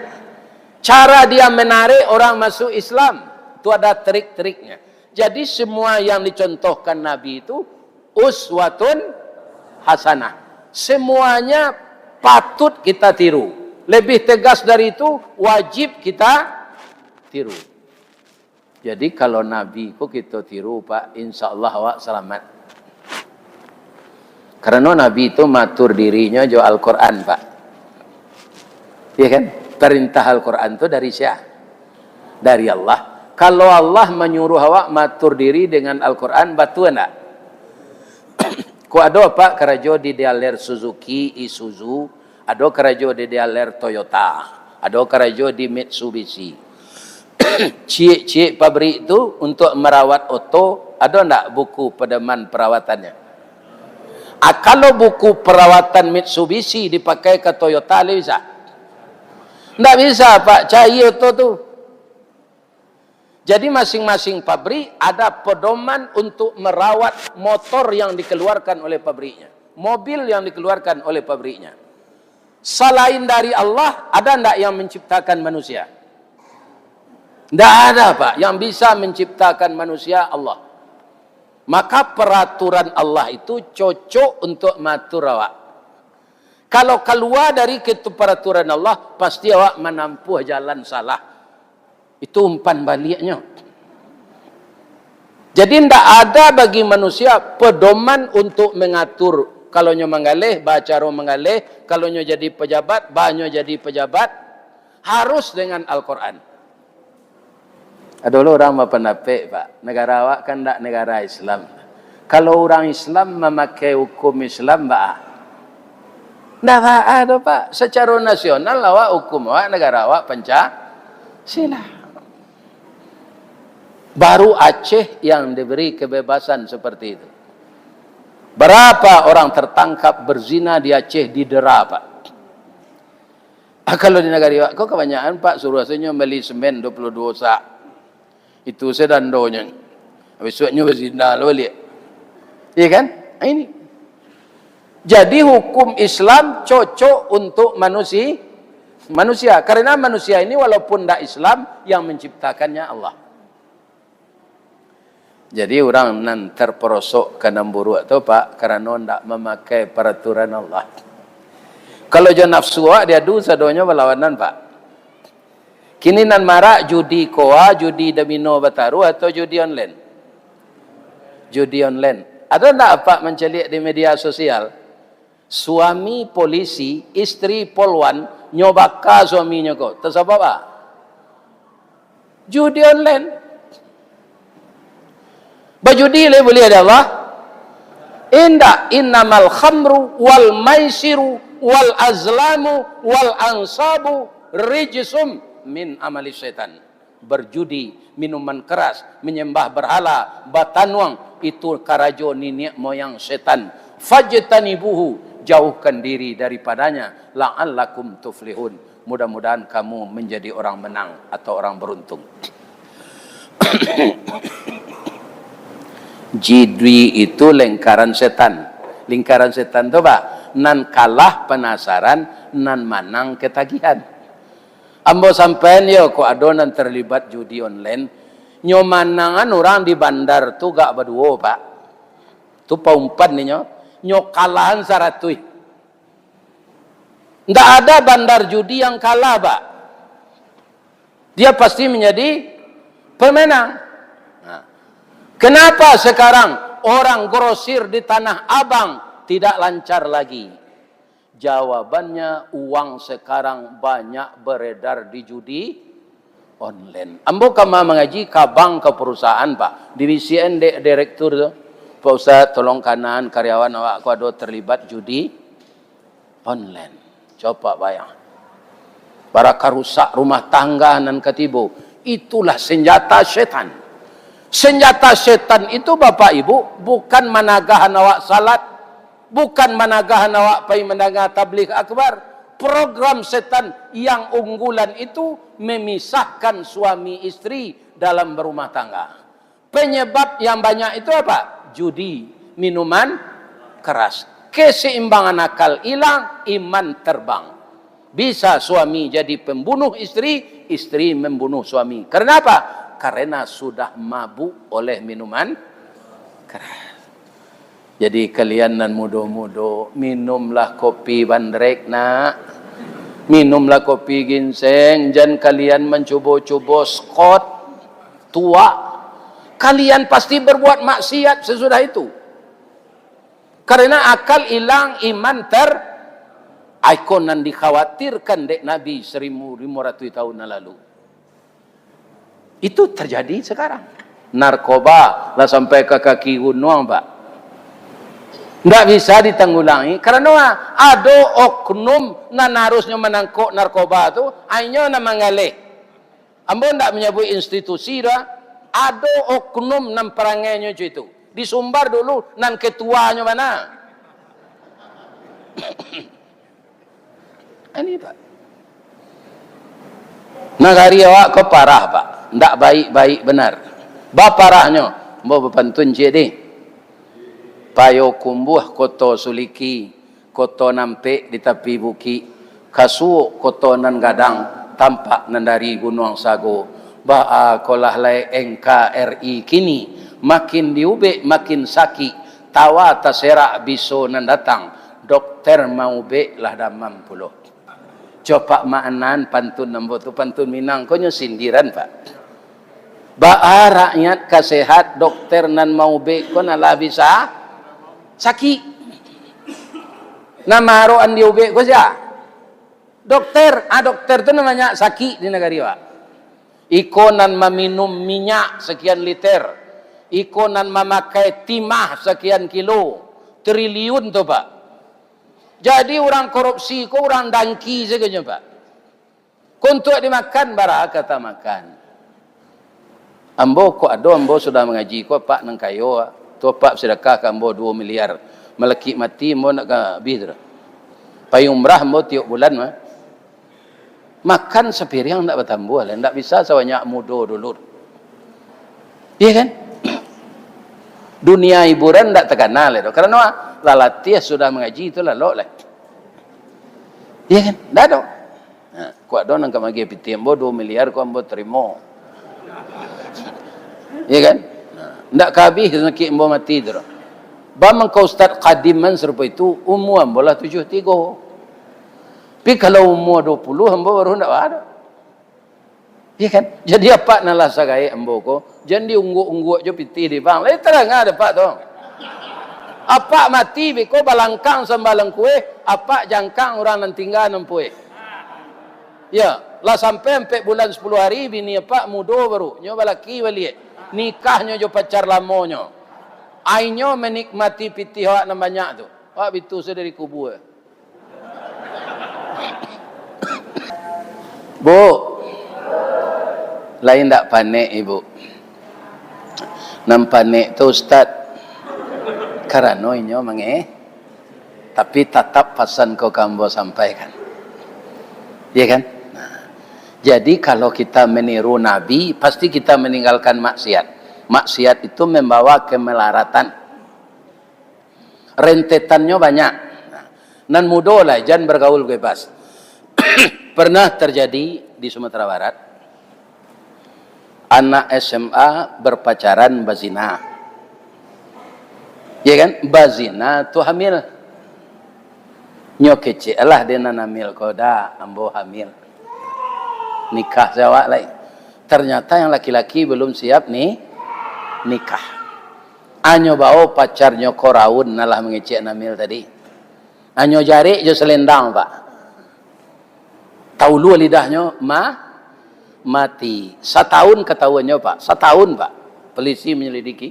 cara dia menarik orang masuk Islam, itu ada trik-triknya. Jadi semua yang dicontohkan Nabi itu uswatun hasanah. Semuanya patut kita tiru. Lebih tegas dari itu, wajib kita tiru. Jadi, kalau Nabi ko kito tiru, Pak, insya Allah awak salamat. Karano Nabi tu maatur dirinyo jo Al-Quran, Pak. Iya kan? Perintah Al-Quran tu dari sia? Dari Allah. Kalau Allah manyuruh awak maatur diri dengan Al-Quran, batua ndak? Ko ado, Pak, karajo di dealer Suzuki, Isuzu, ado karajo di dealer Toyota, ado karajo di Mitsubishi. Ciek-ciek pabrik tu untuk merawat oto, ado ndak buku pedoman perawatannyo? Ah, kalau buku perawatan Mitsubishi dipakai ka Toyota, lai bisa? Ndak bisa, Pak, cayia oto tu. Jadi, masing-masing pabrik ada pedoman untuk merawat motor yang dikeluarkan oleh pabriknya, mobil yang dikeluarkan oleh pabriknya. Salain dari Allah, ada ndak yang menciptakan manusia? Ndak ada, Pak. Yang bisa menciptakan manusia, Allah. Maka, peraturan Allah itu cocok untuk maatur awak. Kalau kalua dari ketu-, peraturan Allah, pasti awak manampuah jalan salah. Itu umpan baliaknyo. Jadi, ndak ada bagi manusia pedoman untuk mengatur. Kalau nyo manggaleh, bacaro manggaleh. Kalau nyo jadi pejabat, banyo jadi pejabat. Harus dengan Al-Quran. Ado lo urang bapandapek, Pak, negara awak kan ndak negara Islam. Kalau urang Islam mamakai hukum Islam, baa? Ndak baa doh, Pak. Sacaro nasional awak hukum awak, negara awak Pancasila. Baru Aceh yang diberi kebebasan seperti itu. Berapa orang tertangkap berzina di Aceh, didera, Pak? Ah, kalau di nagari awak ko kabanyakan, Pak, suruah sajo bali semen dua puluh dua sak. Itu sadandonyo. Bisuaknyo bazina lo baliak. Iya kan? Ah, ini. Jadi, hukum Islam cocok untuk manusi-, manusia. Karena manusia ini walaupun ndak Islam, yang menciptakannya Allah. Jadi, urang nan terperosok ka nan buruak tu, Pak, karano ndak mamakai peraturan Allah. Kalau jo nafsu awak diadu, sadonyo balawanan, Pak. Kini nan marak judi koa, judi domino bataruah, atau judi online? Judi online. Ado ndak Apak mancaliak di media sosial? Suami polisi, istri polwan, nyo baka suaminyo ko. Tasabab a? Judi online. Bajudi lai buliah dek Allah? Indak. "Innamal khamru wal maisiru wal azlamu wal ansabu rijsum min amali syaitan." Berjudi, minuman keras, menyembah berhala, batanuang, itu karajo niniak moyang setan. "Fajtanibuhu," jauhkan diri daripadanya, "la'allakum tuflihun." Mudah-mudahan kamu menjadi orang menang atau orang beruntung. Judi itu lingkaran setan. Lingkaran setan tu, Pak, nan kalah penasaran, nan manang ketagihan. Ambo sampaian yo, kok ado nan terlibat judi online, nyo manangan urang di bandar tu gak baduo, Pak. Tu paumpan ninyo, nyo kalahan saratuih. Ndak ada bandar judi yang kalah, Pak. Dia pasti menjadi pemenang. Nah, kenapa sekarang orang grosir di Tanah Abang tidak lancar lagi? Jawabannya, uang sekarang banyak beredar di judi online. Ambo kama mangaji ka bank, ka perusahaan, Pak. Dibisiakan dek direktur tu, "Pak Ustaz, tolong kanaan karyawan awak ko ado terlibat judi online." Coba bayang. Bara ka rusak rumah tangga nan katibo. Itulah senjata setan. Senjata setan itu, Bapak Ibu, bukan managahan awak salat, bukan managahan awak pai mandanga tabligh akbar, Program setan yang unggulan itu memisahkan suami istri dalam berumah tangga. Penyebab yang banyak itu apa? Judi, minuman keras. Keseimbangan akal hilang, iman terbang. Bisa suami jadi pembunuh istri, istri membunuh suami. Karena apa? Karena sudah mabuk oleh minuman keras. Jadi kalian nan mudo-mudo, minumlah kopi bandrek, nak. Minumlah kopi ginseng, jan kalian mancubo-cubo Scott, tuak. Kalian pasti berbuat maksiat sesudah itu. Karena akal hilang, iman ter-, iko nan dikhawatirkan dek Nabi seribu lima ratus tahun yang lalu. Itu terjadi sekarang. Narkoba lah sampai ka kaki gunuang, Pak. Ndak bisa ditanggulangi, karano ado oknum nan harusnyo manangkok narkoba tu, inyo nan manggaleh. Ambo ndak manyabuik institusi doh, ado oknum nan parangainyo cam itu. Di Sumbar dulu nan ketuanyo bana. Ini, Pak. Nagari awak ko parah, Pak. Ndak baik-baik benar. Baparahnyo, ambo bapantun ciek deh. Payokumbuah Koto Suliki, Koto Nampek di tapi bukik, Kasuok Koto Nan Gadang, tampak nan dari Gunuang Sago. Baa ko lah lai N K R I kini, makin diubek makin sakik, tawa taserak biso nan datang, dokter maubek lah damam pulo. Copak maanan pantun ambo tu, pantun Minang ko nyo sindiran, Pak. Baa rakyat ka sehat, dokter nan maubek ko nan lah bisa sakik. Nan maroan diubek ko sia? Dokter. Ah, dokter tu nan banyak sakik di nagari, Pak. Iko nan maminum minyak sakian liter. Iko nan mamakai timah sakian kilo. Triliun tu, Pak. Jadi, urang korupsi ko urang dangki sajo nyo, Pak. Ko untuak dimakan, bara ka tamakan. Ambo ko ado, ambo sudah mangaji ko, Pak nan kayo, tu Pak sadakah ka ambo duo miliar. Malakik mati, ambo ndak ka abih tu doh. Pai umrah ambo tiok bulan mah. Makan sapiriang ndak batambuah lai, ndak bisa sabanyak mudo dulu. Iya kan? Dunia hiburan ndak takana lai doh. Karano lah latiah sudah mangaji tu lalok lai. Iya kan? Ndak ado. Nah, kuak do nan ka magiah pitih ambo duo miliar ko ambo tarimo. Iya kan? Nah, ndak ka abih sakik ambo mati tu doh. Ba mangko Ustaz Kadiman sarupo itu, umua ambo lah tujuah tigo. Tapi kalau umua duo puluah, ambo baru ndak ba doh. Iya kan? Jadi apak nan lah sagaek ambo ko, jan diungguak-ungguak jo pitih di bank. Lai tarang ado apak tu. Apak mati beko balangkang sambalang kueh, apak jangkang urang nan tingga nan pueh. Ya, lah sampai ampek bulan sapuluah hari, bini apak mudo baru, nyo balaki baliak. Nikahnyo jo pacar lamonyo. Ainyo menikmati pitih awak nan banyak tu. Awak bitu sadari kubua. Bu, lai ndak panek ibu. Nan panek tu ustaz. Karano inyo mange-, tapi tatap pasan ko ka ambo sampaikan. Iya kan? Nah, jadi kalau kita meniru Nabi, pasti kita meninggalkan maksiat. Maksiat itu membawa kemelaratan. Rentetannyo banyak. Nan mudo lah, jan bagaul bebas. Pernah terjadi di Sumatera Barat, anak S M A berpacaran bazina. Ya kan? Bazina tu hamil. Nyo kecek lah dek nan hamil ko, "Da, ambo hamil. Nikah se awak lai." Ternyata yang laki-laki belum siap ni nikah. Anyo bao pacarnyo ko raun, nan lah mangecek nan hamil tadi. Anyo jarek jo selendang, Pak. Taulua lidahnyo, ma-, mati. Satahun katahuannyo, Pak. Satahun, Pak. Polisi menyelidiki.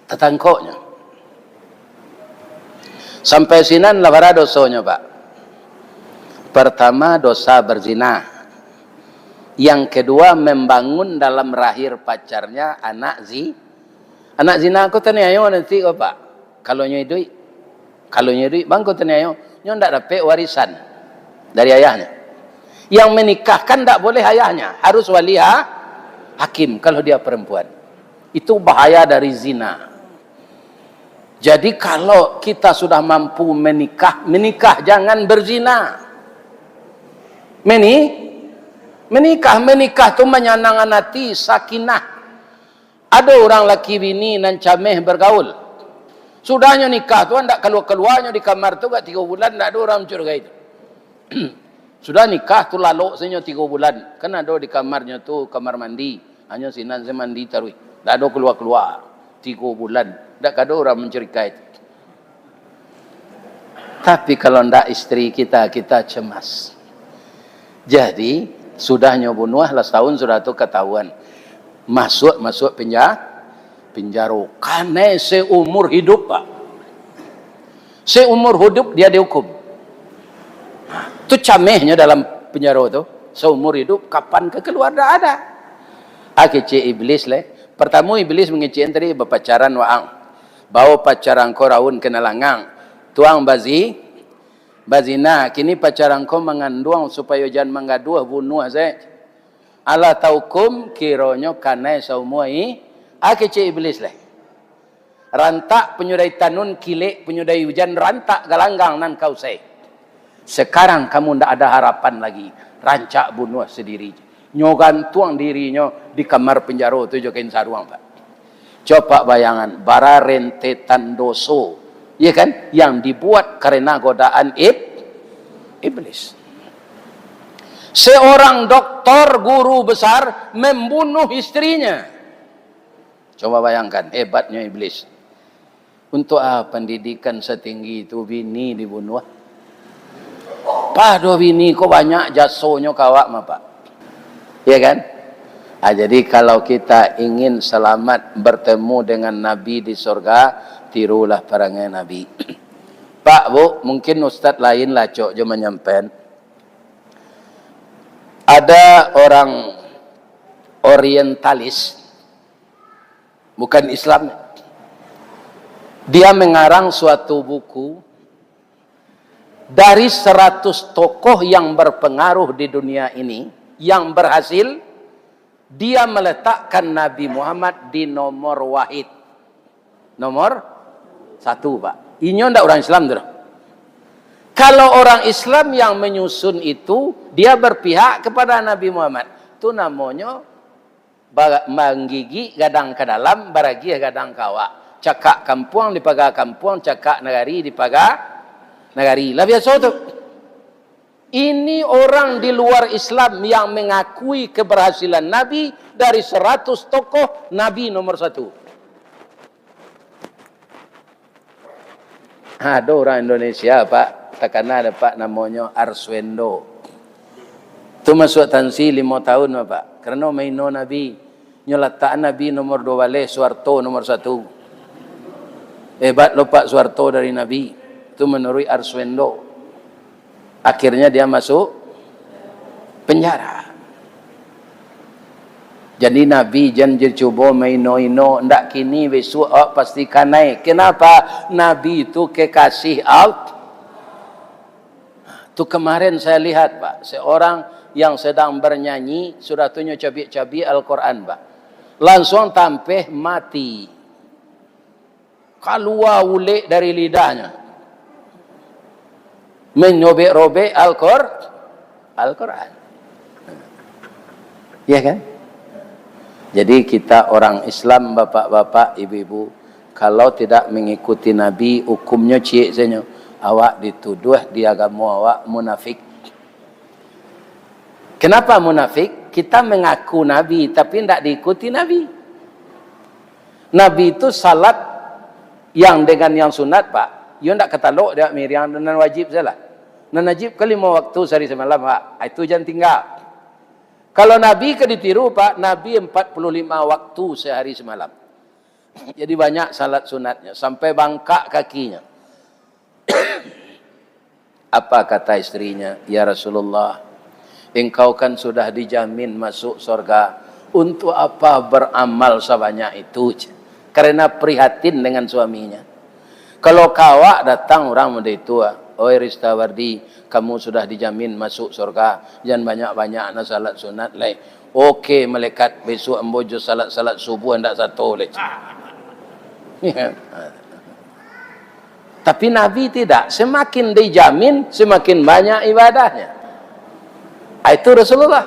Tatangkoknyo. Sampai sinan lah bara dosonyo, Pak. Pertama, dosa berzina. Yang kedua, membangun dalam rahir pacarnya anak zi-, anak zina ko taniayo nanti ko, Pak. Kalau nyo iduik. Kalau nyo duit bangko taniayo, nyo ndak dapek warisan dari ayahnya. Yang menikahkan ndak boleh ayahnya, harus wali ha-, hakim kalau dia perempuan. Itu bahaya dari zina. Jadi kalau kita sudah mampu menikah, menikah, jangan berzina. Meni-, menikah, menikah tu manyanangkan hati, sakinah. Ado urang laki bini nan cameh bergaul. Sudahnyo nikah tu ndak kalua-kaluanyo di kamar tu gak tigo bulan, ndak ado urang mancurigai tu. Sudah nikah tu lalok sajo tigo bulan. Kan ado di kamarnyo tu kamar mandi. Hanyo sinan se mandi taruih. Ndak ado kalua-kalua. Tigo bulan. Ndak ado urang mancurigai tu. Tapi kalau ndak isteri kita, kita cemas. Jadi, sudahnyo bunuah lah, satahun sudah tu katahuan. Masuak, masuak penja-, penjaro. Kanai seumur hidup, Pak. Seumur hidup dia dihukum. Tu camehnyo dalam penjaro tu. Seumur hidup, kapan ka kaluar, ndak ada. Ah, kecek iblis leh. Pertamo iblis mangecek tadi bapacaran waang. Bao pacar angko raun ka nalangang. Tuang bazi-, bazina. Kini pacar angko manganduang supayo jan manggaduah, bunuah se. Alah taukum, kironyo kanai saumua i-, ah, kecek iblis leh. Rantak punyo dai tanun, kilek punyo dai ujan, rantak galanggang nan ka usai. Sekarang kamu ndak ada harapan lagi, rancak bunuah sendiri. Nyo gantuang dirinyo di kamar penjaro tu jo kain saruang, Pak. Coba bayangan, bara rentetan doso, ya kan, yang dibuat karena godaan ib-, iblis. Seorang doktor, guru besar, membunuh istrinya. Coba bayangkan, hebatnyo iblis. Untuk ah, pendidikan setinggi itu bini dibunuh? Pado bini ko banyak jasonyo ka awak mah, Pak. Ya kan? Ah, jadi kalau kita ingin selamat bertemu dengan Nabi di sorga, tirulah parangai Nabi. Pak, Bu, mungkin ustaz lain lah acok jo manyampaikan. Ada orang orientalis, bukan Islam. Dia mengarang suatu buku, dari seratus tokoh yang berpengaruh di dunia ini, yang berhasil, dia meletakkan Nabi Muhammad di nomor wahid. Nomor satu, Pak. Inyo ndak urang Islam tu doh. Kalau orang Islam yang menyusun itu, dia berpihak kepada Nabi Muhammad. Tu namonyo ba-, manggigik gadang ka dalam, baragiah gadang ka awak. Cakak kampuang dipaga kampuang, cakak nagari dipaga nagari. Lah biaso tu. Ini orang di luar Islam yang mengakui keberhasilan Nabi, dari seratus tokoh, Nabi nomor satu. Ado urang Indonesia, Pak, takana dek Apak namonyo Arswendo. Tu masuak tansi limo tahun, Pak, karano maino Nabi. Nyo latakan Nabi nomor duo baleh, Suharto nomor satu. Hebat lo, Pak, Suharto dari Nabi. Tu menurut Arswendo. Akhirnya dia masuk penjara. Jadi Nabi jan je cubo maino-ino, ndak kini, besok awak pasti kanai. Kenapa? Nabi itu kekasih Allah. Tu kemarin saya lihat, Pak, seorang yang sedang bernyanyi, sudah tu nyo cabiak-cabiak Al-Quran, Pak. Langsung tampeh mati. Kalua ulek dari lidahnyo, menyobek-robek Al-Qur-, Al-Quran. Ya kan? Jadi kita orang Islam, bapak-bapak, ibu-ibu, kalau tidak mengikuti Nabi, hukumnyo ciek sajo. Awak dituduah di agamo awak munafik. Kenapa munafik? Kita mengaku Nabi, tapi ndak diikuti Nabi. Nabi itu salat yang dengan yang sunat, Pak. Yo ndak katalok dek miriang, nan wajib sajolah. Nan wajib kan limo waktu sahari samalam, Pak. Ah, itu jan tingga. Kalau Nabi ka ditiru, Pak, Nabi empat puluh lima waktu sahari samalam. Jadi banyak salat sunatnya, sampai bangkak kakinya. Apa kata istrinya, "Ya Rasulullah, engkau kan sudah dijamin masuk surga, untuk apa beramal sabanyak itu?" Karena prihatin dengan suaminya. Kalau ka awak datang urang model itu, ah, "Oi Ristawardi, kamu sudah dijamin masuk surga, jan banyak-banyak nak salat sunat lai." "Oke, malaikat, besok ambo jo salat-salat subuh ndak sato lai." Tapi Nabi tidak, semakin dijamin, semakin banyak ibadahnya. Ah, itu Rasulullah.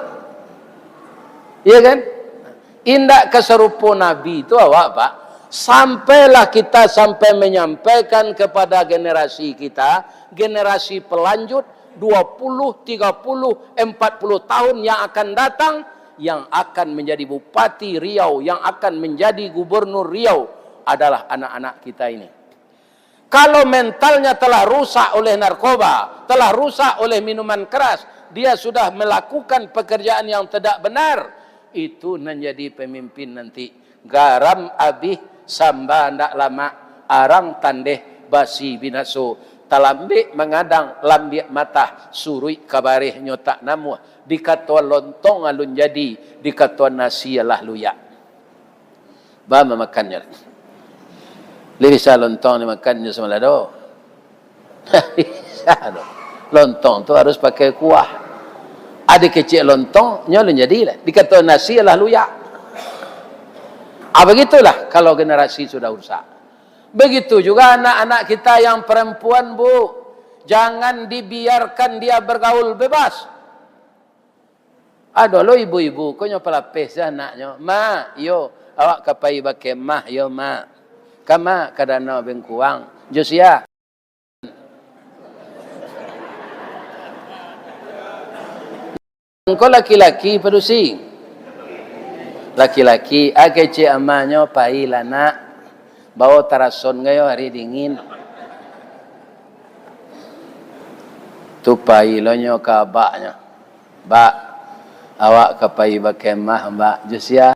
Iya kan? Indak ka sarupo Nabi tu awak, Pak. Sampailah kita sampai menyampaikan kepada generasi kita, generasi pelanjut dua puluh, tiga puluh, empat puluh tahun yang akan datang, yang akan menjadi bupati Riau, yang akan menjadi gubernur Riau adalah anak-anak kita ini. Kalau mentalnya telah rusak oleh narkoba, telah rusak oleh minuman keras, dia sudah melakukan pekerjaan yang tidak benar, itu nan jadi pemimpin nanti. Garam abih, samba ndak lamak, arang tandeh, basi binaso, talambek mangadang, lambiak matah, suruik ka bareh nyo tak namuah, dikatoan lontong alun jadi, dikatoan nasi alah luyak. Ba mamakannyo. Lai bisa lontong dimakannyo samalado? Bisa doh. Lontong tu harus pakai kuah. Ado kecek lontong, nyo alun jadi lah. Dikatoan nasi alah luyak. Ah, begitulah kalau generasi sudah rusak. Begitu juga anak-anak kita yang perempuan, Bu. Jangan dibiarkan dia bergaul bebas. Ado lo ibu-ibu ko nyo palapeh se anaknyo, "Mak, yo, awak ka pai bakemah yo, Mak." "Kama?" "Ka Danau Bengkuang." "Jo sia?" "Engko laki-laki padusi?" "Laki-laki." "Ah, kecek amanyo, pailah nak. Bao tarason gayo ari dingin." Tu pai lo nyo ka abaknyo. "Bak, awak ka pai bakemah, Bak." "Jo sia?"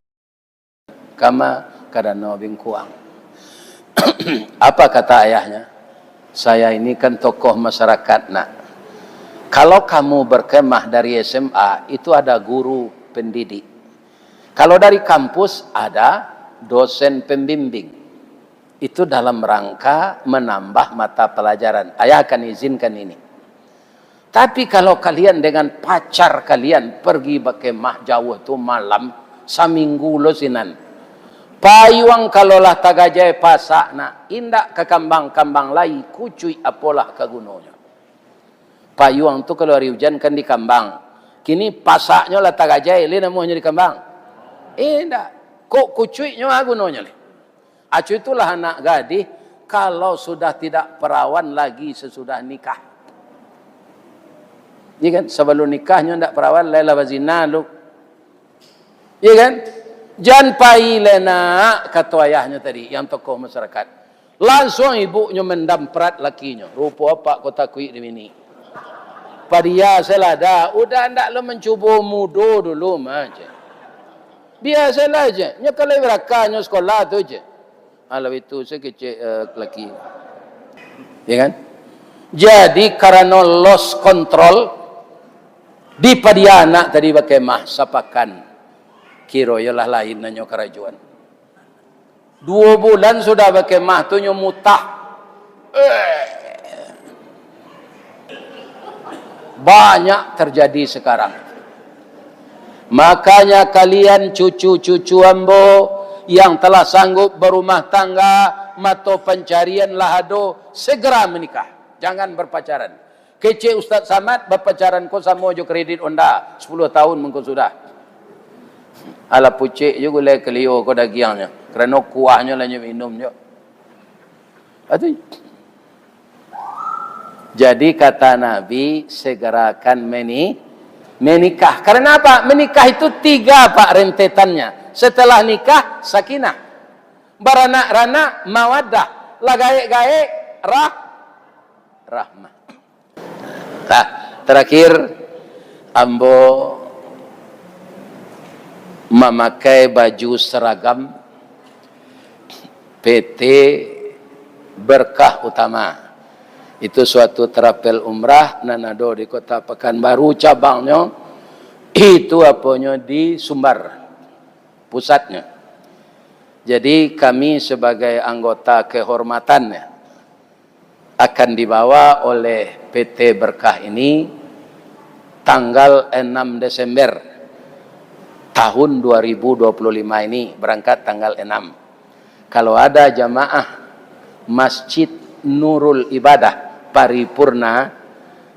"Kama?" "Ka Danau Bengkuang." Apa kata ayahnya? "Saya ini kan tokoh masyarakat, Nak. Kalau kamu berkemah dari S M A, itu ada guru pendidik. Kalau dari kampus, ada dosen pembimbing. Itu dalam rangka menambah mata pelajaran. Ayah akan izinkan ini. Tapi kalau kalian dengan pacar kalian pergi bakemah jauh tu malam, saminggu lo sinan. Payuang kalau lah tagajai pasak nak, indak ka kambang-kambang lai, kucuik apolah ka gunonyo." Payuang tu kalau ari ujan kan dikambang. Kini pasaknyo lah tagajai, lai namuahnyo dikambang? Indak. Kok kucuiknyo a gunonyo lai? Acu itulah anak gadih, kalau sudah tidak perawan lagi sesudah nikah. Iya kan? Sabalun nikah nyo ndak perawan, lai lah bazina lu. Iya kan? "Jan pai lai nak," kato ayahnyo tadi, yang tokoh masyarakat. Lansuang ibuknyo mandamprat lakinyo. "Rupo apak ko takuik di bini. Padia salah dah, udah ndak lo mancubo mudo dulu mah," cek. "Biasalah," cek. "Nyo kalau barakanyo sekolah tu," cek. Alah itu, saya kecek, eh, laki. Ya kan? Jadi, karano lost control, dipadia anak tadi bakemah sapakan. Kiro iyolah lain nanyo karajoan. Duo bulan sudah bakemah tu nyo mutah. Eh. Banyak terjadi sekarang. Makanya kalian cucu-cucu ambo yang telah sanggup berumah tangga, mato pancarian lah ado, segera menikah. Jangan berpacaran. Kecek Ustaz Samad, bapacaran ko samo jo kredit Honda, sepuluh tahun mangko sudah. Alah pucek jo gulai kalio ko dagiangnyo, karano kuahnyo lah nyo minum jo. Atu. Jadi kata Nabi, segerakan meni-, menikah. Karena apa? Menikah itu tiga, Pak, rentetannya. Setelah nikah, sakinah. Baranak-ranak, mawaddah. Lah gaek-gaek, rah-, rahmah. Nah, terakhir, ambo mamakai baju seragam P T Berkah Utama. Itu suatu travel umrah nan ado di Kota Pekanbaru, cabangnyo itu aponyo di Sumbar, pusatnyo. Jadi, kami sebagai anggota kehormatannya, Akan dibawa oleh P T Berkah ini tanggal enam Desember tahun dua ribu dua puluh lima ini, berangkat tanggal enam. Kalau ada jamaah Masjid Nurul Ibadah Paripurna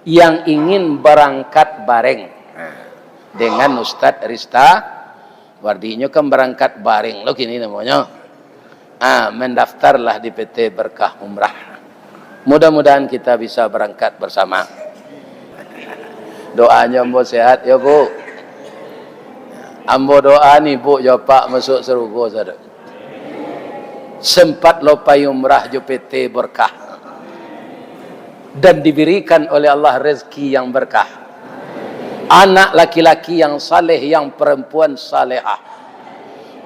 yang ingin berangkat bareng, nah, dengan Ustadz Rista, Wardinyo kan berangkat bareng lo kini namonyo. Ah, mendaftarlah di P T Berkah Umrah. Mudah-mudahan kita bisa berangkat bersama. Doanyo ambo sehat yo, Bu. Ambo doa ni, Bu, jo Pak masuk sarugo sado. Sempat lo pai umrah jo P T Berkah. Dan diberikan oleh Allah rezeki yang berkah. Anak laki-laki yang saleh, yang perempuan salehah.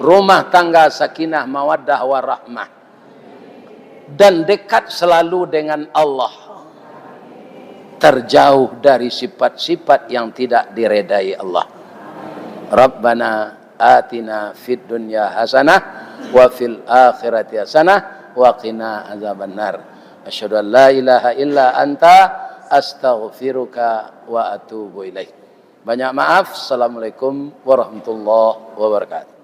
Rumah tangga sakinah, mawaddah, warahmah. Dan dekat selalu dengan Allah. Terjauh dari sifat-sifat yang tidak diredai Allah. Rabbana atina fid dunya hasanah wa fil akhirati hasanah wa qina azabannar. Asyhadu an la ilaha illa anta, astaghfiruka wa atubu ilaik. Banyak maaf. Assalamualaikum warahmatullahi wabarakatuh.